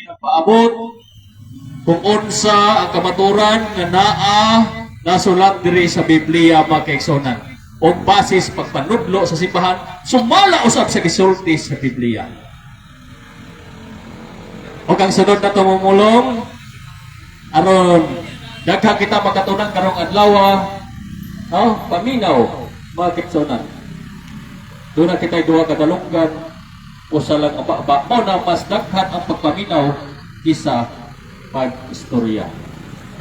Nagpaabot kung unsa ang kamaturan nga naa nasulat diri sa Biblia, mga kaigsuonan. Og basis pagpanudlo sa simbahan sumala usab sa gisulti sa Biblia. Og ang sunod na tumumulong aron daghan kita makatunan karong adlaw, no, paminaw, mga kaigsuonan. Doon na kita'y duha ka dalunggan, usa lang ang baba. Mao na mas daghan ang pagpaminaw kisa pag-istorya.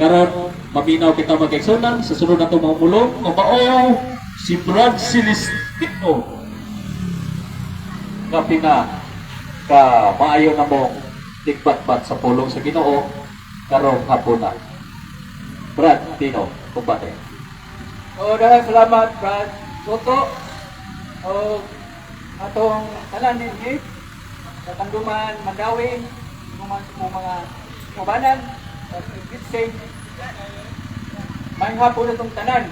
Karon maminaw kita, mga kaigsuonan, sa sunod na tumumulong nga mao si Brad Celestino nga pina ka maayo na mong tigbatbat sa pulong sa Ginoo karong hapuna. Brad Tino, kumbate. O, daghang salamat, Brad Soto. O atong tanan dinhi sa Kanduman, Mandawi, mga mga kaubanan sa Bitsin. Maayong hapon atong tanan.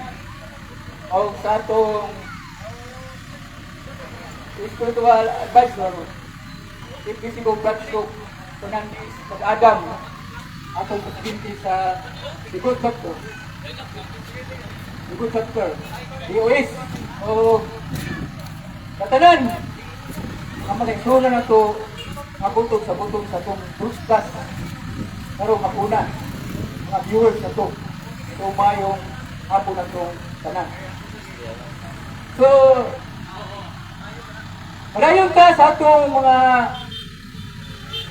O sa atong spiritual advisor, FBC ko Brad Soto Fernandez Pag-Adam, atong presidente sa The Good Doctor. The Good Doctor, DOS, o katanan, ang mga isuna na to, nga butog sa butong sa atong broadcast, karong hapuna, mga viewers na to, so mayong hapon na itong tanan. So, padayon ta sa atong mga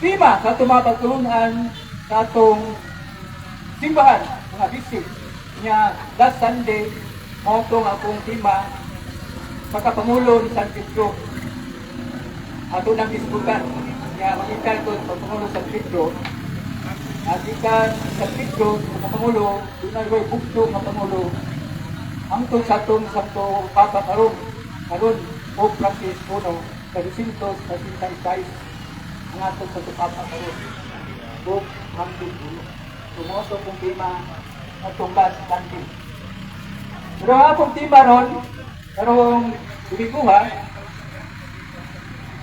tema, sa atong mga pagtulunan, sa atong simbahan, mga visit niya last Sunday, mao tong akong tema, pagkapangulo ni San Pedro. Ato nang isgutan niya makita ko pagpangulo San Pedro. At ikan San Pedro nga pangulo, dunay way bugto nga pangulo hangtod sa atong Santo Papa karon karon Pope Francis uno sa 266 ang atong Santo Papa karon, Pope hangtod dulo. So mao to kung tema atong last Sunday. Pero ang akong tema ron karong Domingo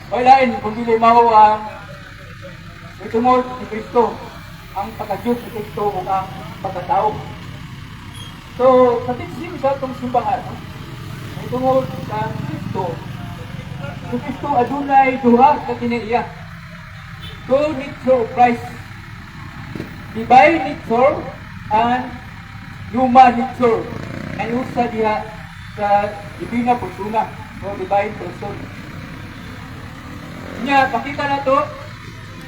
way lain kung dili mao ang itungod ni Kristo, ang pagka-Diyos ni Kristo ug ang pagkatao. So, sa teaching sa atong simbahan, no, ang tungod sa Kristo, si Kristo adunay duha ka kinaiya. Two nature of Christ. Divine nature and human nature. Naiusa diha sa divina persona o divine person. Nya, pakita na to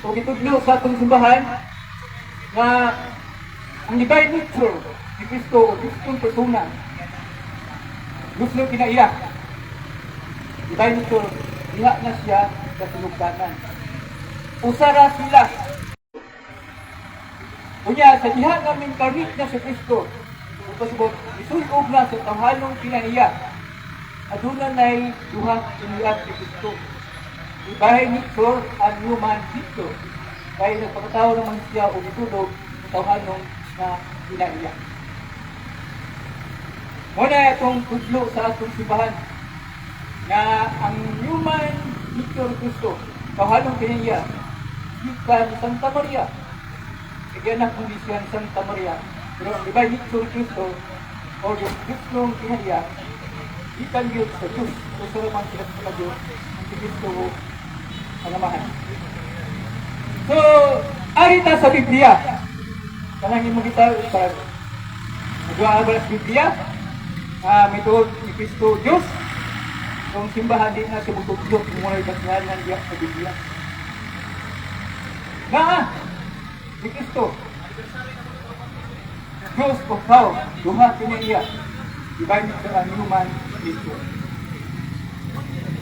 o gitudlo sa atong simbahan nga ang divine nature ni Kristo o Kristong persona, gusto kinaiya. Divine nature, diha na siya sa sinugdanan. Usara sila. Unya, sa diha nga incarnate na si Kristo, pasubot, isulob na sa tawhanong kinaiya, aduna nay duha kinaiya si Kristo. Divine nature and human nature. Kaya nagpakatao naman siya o itulog sa tawhanong na kinaiya. Muna itong tudlo sa atong simbahan na ang human nature ni Kristo, tawhanong kinaiya, gikan ni Santa Maria. Kaya anak kundi siya ni Santa Maria. Pero ang divine nature ni Kristo, o yung Kristong kinaiya, gikan yun sa Diyos. So, sa man sila sa Diyos, ang si Kristo ang Amahan. So, ari ta sa Biblia. Kanang imo kita sa nagwa ba sa Biblia? May tuod ni Kristo Diyos. Kung simbahan di na siya mutudlo kung wala'y basihan diya sa Biblia. Nga, ni Kristo Diyos o tao, duha kini iya. Divine nature and human nature.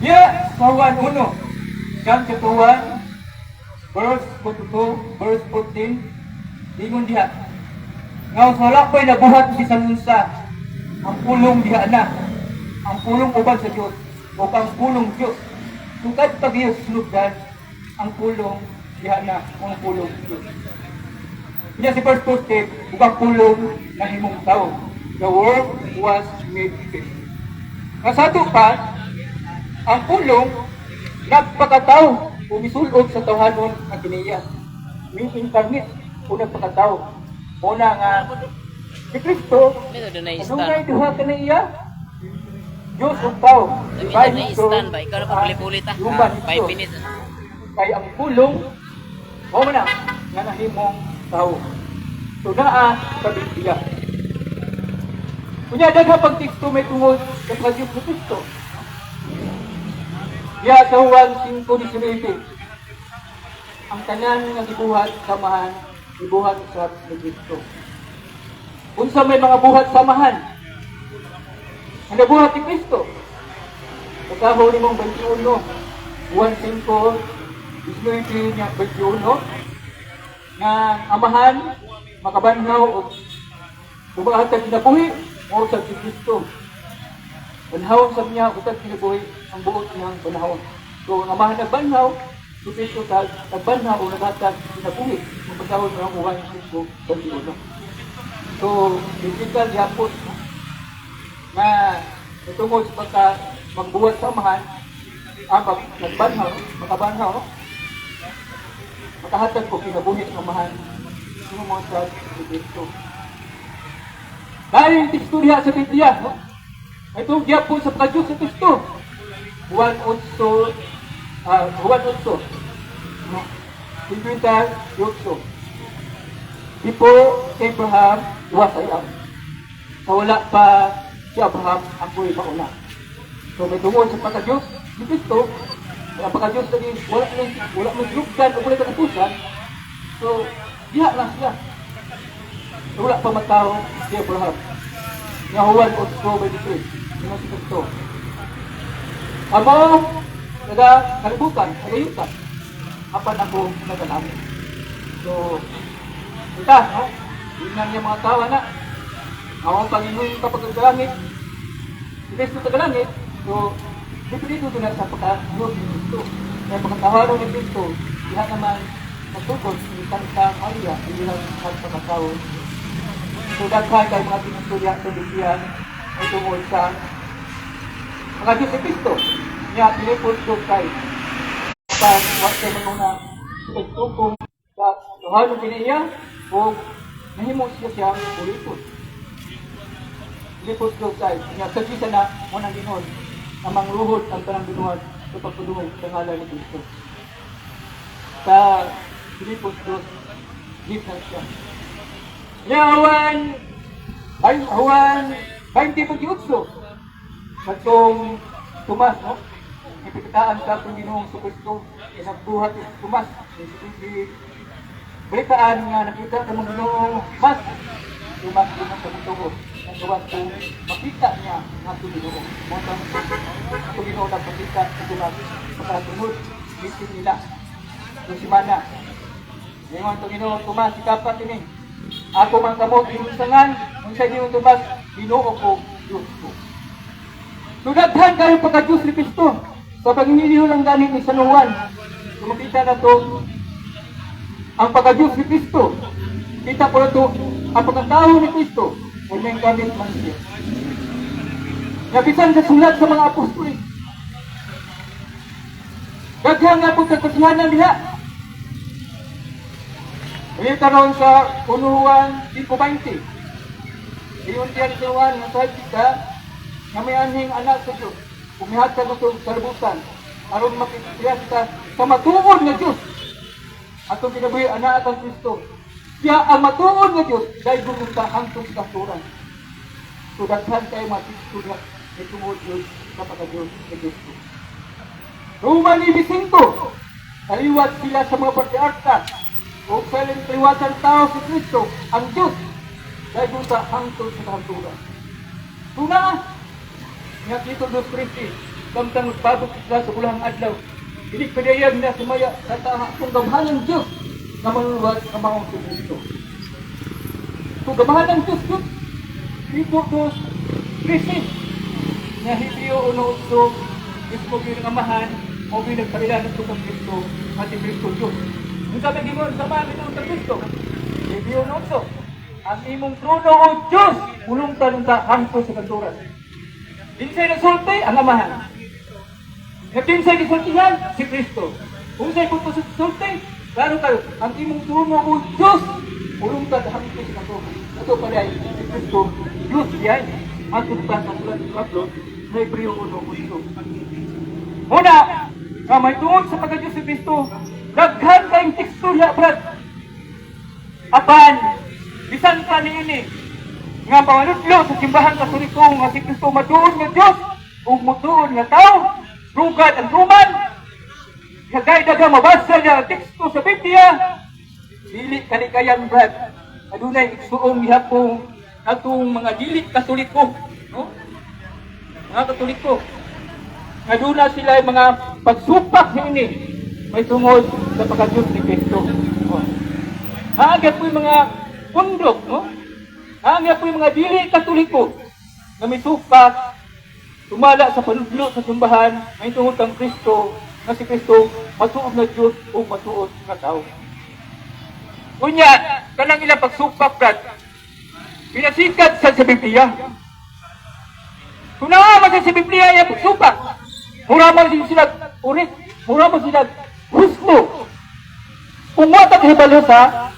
Ya, sa Juan 1, John chapter 1, verse 42, verse 14, ingon diha. Nga sa wala pa'y nabuhat bisan unsa, ang pulong diha na. Ang pulong uban sa Diyos, o ang pulong Diyos. Sukad pag Diyos sinugdan, ang pulong diha na, ang pulong Diyos. Kanya si verse 14, ug ang pulong nahimong tao. The Word was made flesh. Nga sa ato pa, ang pulong nagpakatao, umisulod sa tawhanon ang kiniya. mi-incarnate o nagpakatao. Una nga si Kristo May doon na adunay stand. Duha ka na iya, Diyos ug tao. Dami Divine na nature stand ba? Ikaw na and papulit-pulit ah. human 5 nature. minutes. Kay ang pulong mao man na nga nahimong tao. So naa sa Biblia. Unya daghan pag teksto may tungod sa pagka-Diyos ni Kristo. Diya sa Juan 5:19, ang tanan nga gibuhat sa Amahan, gibuhat usab ni Kristo. Unsa may mga buhat sa Amahan? Ang nabuhat ni Kristo. Basahon nimong 21. Juan 5:19 nya 21 nga ang Amahan makabanhaw og bumahatag kinabuhi mao sa si Kristo. Banhawon sa niya utag kinabuhi ang buot niyang banhawon. So ang Amahan nagbanhaw, si Kristo tag nagbanhaw o naghatag kinabuhi kung basahon mo ang Juan 5:21. So, biblical gyapon, no? Nga tungod sa pagka magbuhat sa Amahan, ang nagbanhaw, makabanhaw, no? Makahatag og kinabuhi ang Amahan sino mga sa si Kristo. Dahil yung teksto diha sa Biblia, no? Ito gyapon sa pagka-Diyos sa Kristo. Juan 8, Juan 8, no? 58. "Before Abraham was, I am." Sa wala pa si Abraham, ako'y mauna. So may tungod sa pagka-Diyos ni Kristo, ang pagka-Diyos lagi, wala lang, wala man lugdan o wala katapusan. So, diha lang siya. So, wala pa matao si Abraham. Nga Juan 8:23, nga si Kristo. "Amo, taga kalibutan, taga yuta, apan ako taga langit." So, kita, no? Tingnan niya mga tao na, ang Panginoon kapag ang langit, si Kristo taga langit, so, dipilido na sa pagka-Diyos ni Kristo. Kaya pagkatawaro ni Kristo, diha naman nasugod ni Santa Maria, hindi lang pagkatao. So, daghan kay mga tinuturo sa Biblia ay tungod sa mga Diyos ni Kristo. Niya, pinipot ko kay pag wa kay mga pagtukong sa tuhanon niya o nahimo siya siyang ulipon. Lipot ko kay niya sa gisa na mo nang Ginoo na mangluhod ang tanang binuhat sa pagpadungog sa ngalan ni Kristo. Sa Filipos 2, give na siya. Niya Juan, ay, Juan 20:28. Katong Tomas, no? Ipikitaan sa atong Ginoong Kristo, nagbuhat si Tomas. Si balitaan nga nakita sa mga Ginoong Mas, Tomas din sa mutuo. Nagawa kung makita niya ang atong Ginoo. Mo tang atong Ginoo nagpakita sa Tomas pagkasunod meeting nila. Yung simana. Ngayon atong Ginoo, "Tomas, ikapat ini. Ako man kamot imong sangan," unsa Ginoong Tomas, "Ginoo ko, Diyos ko." So daghan kayo pagka-Diyos ni Kristo. Sa paghiniliho lang gani ni San Juan, so makita na to ang pagka-Diyos ni Kristo. Kita po na to ang pagkatao ni Kristo. Kung may gamit man siya. Nga bisan sa sulat sa mga apostoles, daghan nga po kasihanan diha. Ngayon karon sa 1 Juan 5:20. Iyon diyan sa Juan nga sa kita nga may anhing anak sa Diyos. Umihatag ito sa kalibutan aron makita kita sa matuod nga Diyos. Atong kinabuhi anak ang Kristo. Siya ang matuod nga Diyos dahil gumunta hangtod sa kahangturan. So daghan kayo mga teksto nga may tungod Diyos sa pagka-Diyos ni Kristo. Roma 9:5, kaliwat sila sa mga patriarka o sa ilang kaliwatan tao si Kristo, ang Diyos, dahil sa hangtod sa kahangturan. Tuna, nga dito dos Kristi, samtang magpabot sila sa bulahang adlaw, dili padayag na sumaya sa atong gamhanan Diyos na manuluwas ang maong si Kristo. So gamhanan Diyos Diyos, dito 2:13, nga Hebreo 1:8, mismo gyud ang Amahan, o gyud nagkaila ng kang Kristo, at si Kristo Diyos. Yung sabi gingon sa mga ito sa Kristo, Hebreo 1:8, "Ang imong trono, O Diyos, mulungtan unta hangtod sa kahangturan." Kinsay nagsulti? Ang Amahan. Nga kinsay gisultihan? Si Kristo. Unsay punto sa sulti? Klaro kayo, ang imong trono o Diyos, ulungkad hangtod sa katuoran. Ato pa ay si Kristo, Diyos diay, matod pa sa sulat ni Pablo sa Hebreo 1:8. Una, nga may tungod sa pagka-Diyos si Kristo, daghan kayong teksto diha, Brad. Apan, bisan pa niini, nga panganudlo sa Simbahan Katoliko nga si Kristo matuod nga Diyos ug matuod nga tao, rugad ang tuman, kagay daga mabasa niya ang teksto sa Biblia, dili kalikayan, Brad. Adunay igsuon gihapon atong mga dili Katoliko, no? Mga Katoliko. Nga duna sila mga pagsupak niini may tungod sa pagka-Diyos ni Kristo. Oh. Haagad po yung mga pundok, no? Haagad po yung mga dili Katoliko na may supak tumala sa panudlo sa simbahan may tungod kang Kristo, nga si Kristo matuod nga Diyos o matuod nga tao. Unya, kanang ilang pagsupak, Brad, pinasikat sa Biblia. Kung naa man sa Biblia yung pagsupak, mura man din sila urit, mura man sila husgo. Kung wa ka kahibalo sa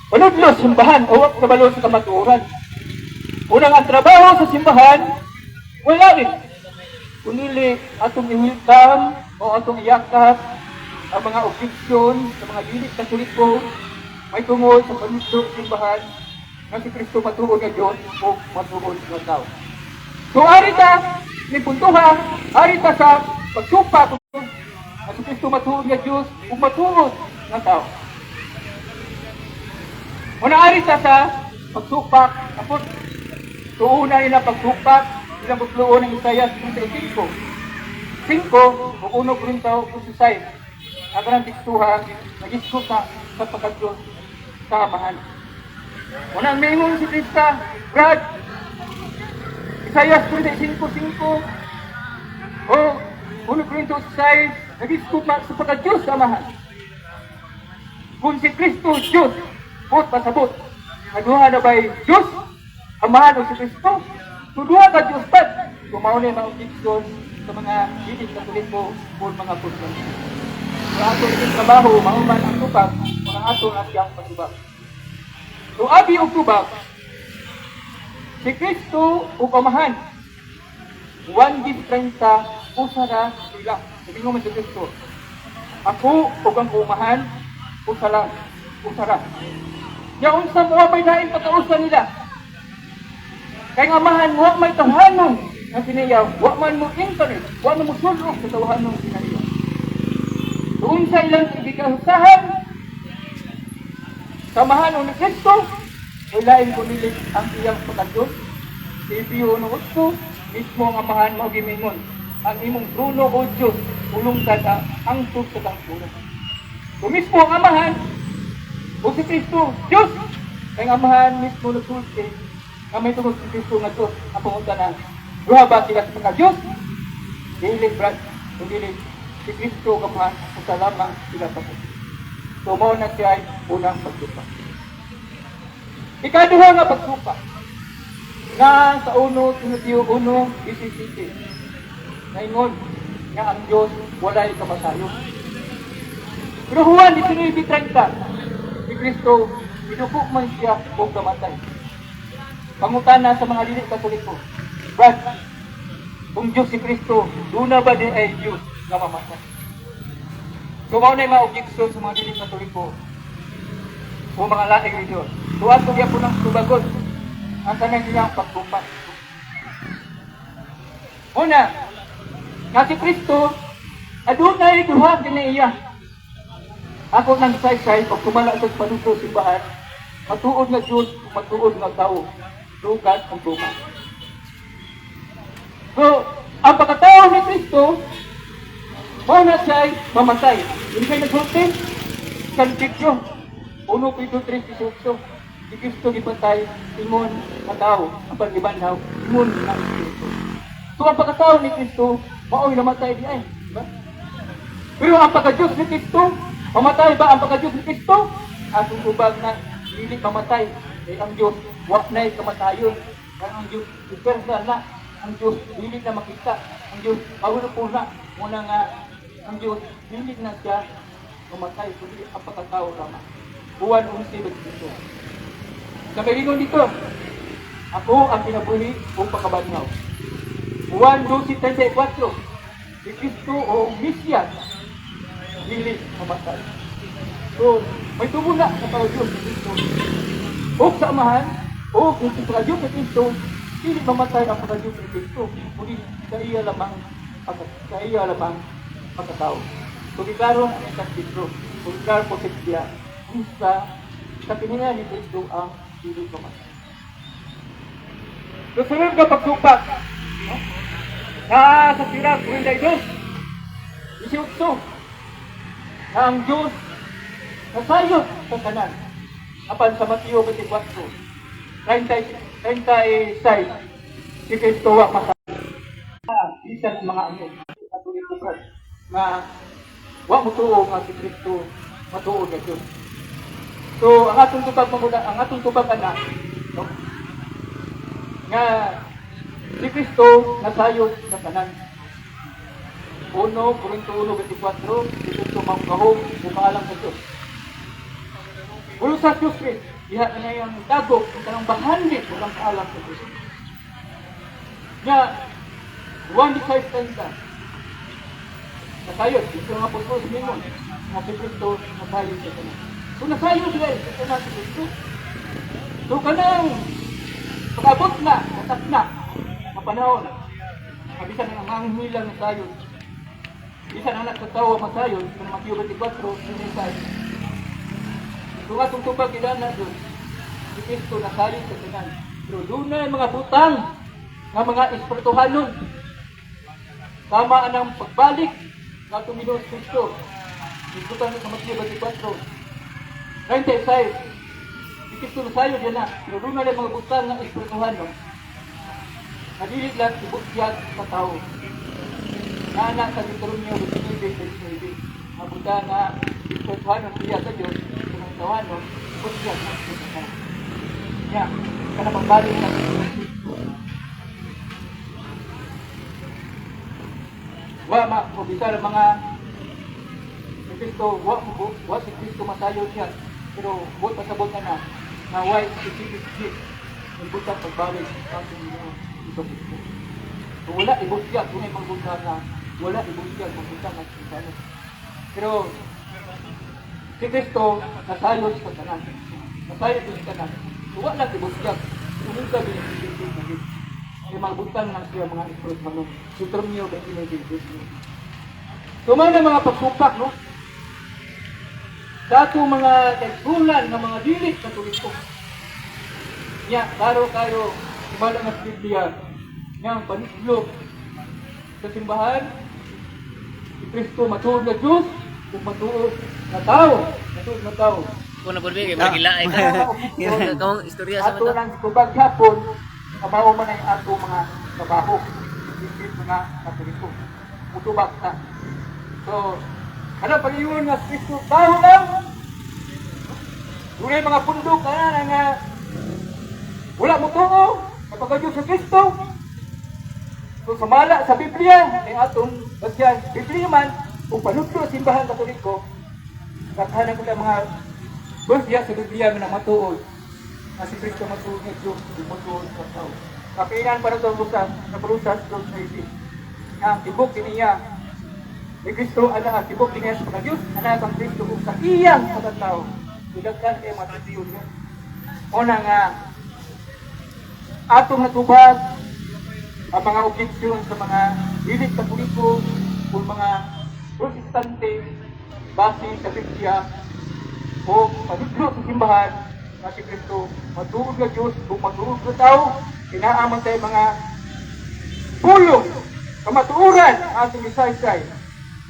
panudlo sa simbahan o wa kahibalo sa kamatuoran. Unang ang trabaho sa simbahan, wala rin. Kunili atong i-welcome o atong iyakap ang mga objeksyon sa mga dili Katoliko may tungod sa panudlo sa simbahan nga si Kristo matuod nga Diyos o matuod nga tao. So ari ta ni puntuha, ari ta sa pagsupak nga si Kristo matuod nga Diyos o matuod nga tao. Una, ari ta sa pagsupak, tapos tuuna nila pagsupak, ilang butluon ng Isaiah 35. 5 o 1 Korinto 16. Ang kanang tekstuha, nag-isko sa pagka-Diyos sa Amahan. Unang mingon si Krista, Brad, Isaiah 35:5 o 1 Korinto 6, nag-isko pa sa pagka-Diyos sa Amahan. Kung si Kristo Diyos, buot pasabot, nga duha na ba'y Diyos, Amahan o si Kristo? So duha ka Diyos pa. Kung mao na yung mga objection sa mga dili Katoliko o mga Protestante. So ato ining trabaho, mao man ang tubag, mga ato na siyang patubag. So abi og tubag, si Kristo ug Amahan, 1:30, usa ra sila. Sabi man si Kristo, "Ako ug ang Amahan, usa lang, usa ra." Ya unsa mo may lain pagkausa nila? Kay ang Amahan wa may tawhanon nga kinaiya, wa man mo internet, wa man mo sulok sa tawhanon kinaiya. So unsa ilang gikausahan? Sa Amahan o ni Kristo, ay lain kunili ang iyang pagka-Diyos. Sa Hebreo 1:8, mismo ang Amahan mao gimingon, "Ang imong trono o Diyos, ulungkad hangtod sa kamatuoran." So mismo ang Amahan, o si Kristo, Diyos, kay ang Amahan mismo nagsulti, nga may tungod si Kristo nga Diyos, ang pangutana, duha ba sila sa pagka-Diyos? Dili, Brad, kung dili, si Kristo ug Amahan, usa lamang sila sa. So, mao na siya ay unang pagsupak. Ikaduha nga pagsupak, nga sa 1 Timoteo 1:17, naingon nga ang Diyos walay kamatayon. Pero Juan 19:30, si Kristo, iduko man siya og kamatay. Pangutana sa mga dili Katoliko, Brad, kung Diyos si Kristo, duna ba di ay Diyos nga mamatay? So mao na yung mga objection sa mga dili Katoliko o mga laing relihiyon. So ato gyapon ng tubagon ang kanang ilang pagsupak. Una, nga si Kristo, adunay duha kinaiya. Ako nang saysay, pag tumala sa panudlo simbahan, matuod nga Diyos, matuod nga tao, dugan ang tuman. So, ang pagkatao ni Kristo, mao na siya'y mamatay. Hindi kayo nagsulti. San Pedro, 1 Pedro 3:18, si Kristo gipatay, ingon nga tao, ang gibanhaw, ingon nga Espiritu. So, ang pagkatao ni Kristo, mao'y namatay di ay. Diba? Pero ang pagka-Diyos ni Kristo, mamatay ba ang pagka-Diyos ni Kristo? Atong tubag na dili mamatay. Kay ang Diyos, wa na'y kamatayon. Kay ang Diyos, eternal na. Ang Diyos, dili na makita. Ang Diyos, powerful na. Muna nga, ang Diyos, dili na siya mamatay, kundi ang pagkatao lamang. Juan 11:27. Sa kagingon dito, "Ako ang kinabuhi ug pagkabanhaw." Juan 12:34, si Kristo o Mesiyas, dili mamatay. So, may tubo na sa tao Diyos si Kristo. O sa Amahan, o kung si Diyos si Kristo, dili mamatay ang pagka-Diyos ni Kristo, kundi sa iya lamang pagkatao. So, giklaro ang isang Pedro, kung klaro po sa Biblia, kung sa pinila ni Kristo ang dili mamatay. So, sunod nga pagsupak, no? Na sa Sirach 42:18, na ang Diyos nasayod sa tanan. Apan sa Mateo 24:30, 36, si Kristo wa masayod. Bisan ang mga anghel, katoliko nga wa motuo nga si Kristo matuod nga Diyos. So, ang atong tubag mamula, ang atong tubag ana, no? Nga si Kristo nasayod sa tanan. 1 Corinto 1:24, si Kristo manggahom ug kaalam sa Diyos. Kolosas 3, diha na yung dago, ang kanang bahandi ug ang kaalam sa Diyos. Nga, Juan 16:30, nasayod, ito nga apostol Simon, nga si Kristo nasayod sa tanan. So nasayod sila sa tanan si Kristo. So kanang pag-abot na, natak na, nga panahon, nga bisan ang anghel lang nasayod, bisan ang anak sa tao ang masayod, kung Mateo 24, 25. So nga itong tubag na doon, si Kristo nasayod sa tanan. Pero dunay mga butang nga mga espirituhanon. Tama ang pagbalik nga atong Ginoong Kristo. Isutan sa Mateo 24, 36. Si Kristo nasayod yan na. Pero dunay mga butang nga espirituhanon na dili lang ibutyag sa tao. Nana sa Deuteronomio 29, 29. Ang butang nga espirituhanon siya sa Diyos, kung tawanon, butyag na sa tao. Ya, kana pagbalik sa Ginoong Kristo. Wa ma o bisan ang mga si Kristo wa mo wa si Kristo masayo niya, pero buot pasabot na na na way specific date ng butang pagbalik sa atong Ginoong Hesus Kristo. So wala ibutyag kung may mga butang na wala ibutyag mga butang na Kristiyano. Pero si Kristo nasayod sa tanan. Nasayod sa tanan. So wala lang ibutyag. Sumunod din specific na date. May mga butang na siya mga espirituhanon. Deuteronomio 29. So mga mga pagsupak, no? Sa atong mga kaigsuonan nga mga dili Katoliko. Nya, klaro kayo, himala nga sa Biblia, nga ang panudlo sa simbahan, si Kristo matuod na Diyos, ug matuod na tao, matuod na tao. Kung na pud kay magila ay ka. Kamong istorya sa Ato mata. nang tubag gyapon, kabaw man ang ato mga trabaho. Hindi mga Katoliko. Mutubag ta. So, ano pag-iwan nga si Kristo, tao lang. Dunay mga pundok kana nga wala mo tuo kapag Diyos sa Kristo. So sumala sa Biblia, ay atong basyan, Biblia man, kung panudlo sa simbahan Katoliko, daghan ko mga verse diya sa Biblia nga matuod nga si Kristo matuod nga Diyos, ug matuod sa tao. Kapinan para sa usa sa Kolosas 2:19. Nga ang tibok kiniya ni Kristo ana ang tibok kiniya sa pagka-Diyos, ana ang Kristo ug sa iyang pagkatao. Daghan kay matuod niya. Una nga atong natubag ang mga objeksyon sa mga dili Katoliko o mga Protestante base sa Biblia o panudlo sa simbahan nga si Kristo matuod nga Diyos o matuod nga tao, kinaaman tayo mga pulong kamatuoran ang atong isaysay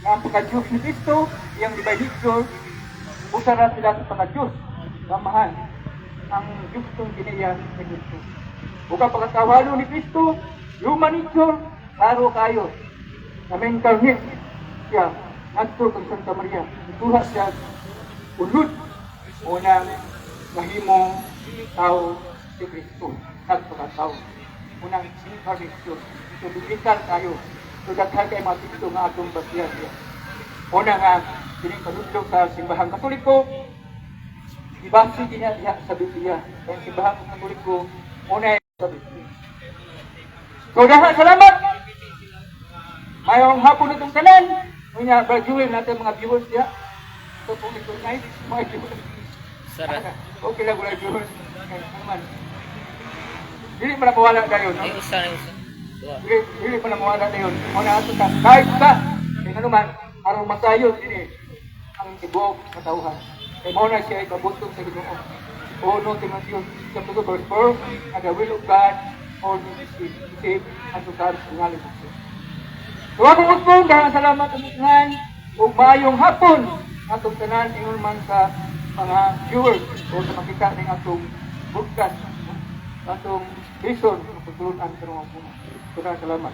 nga ang pagka-Diyos ni Kristo, iyang divine nature, usa ra sila sa pagka-Diyos, samahan ang Diyos tong kiniya ni Kristo. Ug ang pagkatawhano ni Kristo, human nature, klaro kayo na incarnate siya ngadto kang Santa Maria. Ituha siya ulod o nang mahimong tao si Kristo, nagpakatao. Unang incarnation. So, biblical tayo. So, daghan kay mga teksto nga atong basihan diya. Una nga, Kining panudlo sa Simbahang Katoliko, gibase niya diha sa Biblia. Kaya ang Simbahang Katoliko, una sa Biblia. So, daghang salamat! Mayong hapon itong tanan. Unya, Brad Jewel natin mga viewers diha. So, kung ito nice, mga viewers. Sara. Okay lang, wala viewers. Okay, naman. Dili man na mawala dayon, no? Ay, usa na usa. Duha. Dili man na mawala dayon. Muna ato ta, kahit ka, kay ano man, aron masayon dili ang tibuok katawhan. Kay mao na siya ikabuntong sa Ginoo. 1 Timoteo chapter 2 verse 4, "And the will of God all is to save and to come to knowledge of truth." So akong usbong, daghang salamat sa tanan ug maayong hapon atong tanan, ingon man sa mga viewers o sa makita ning atong broadcast, atong vision ng pagtulunan karong hapon. So, daghang salamat.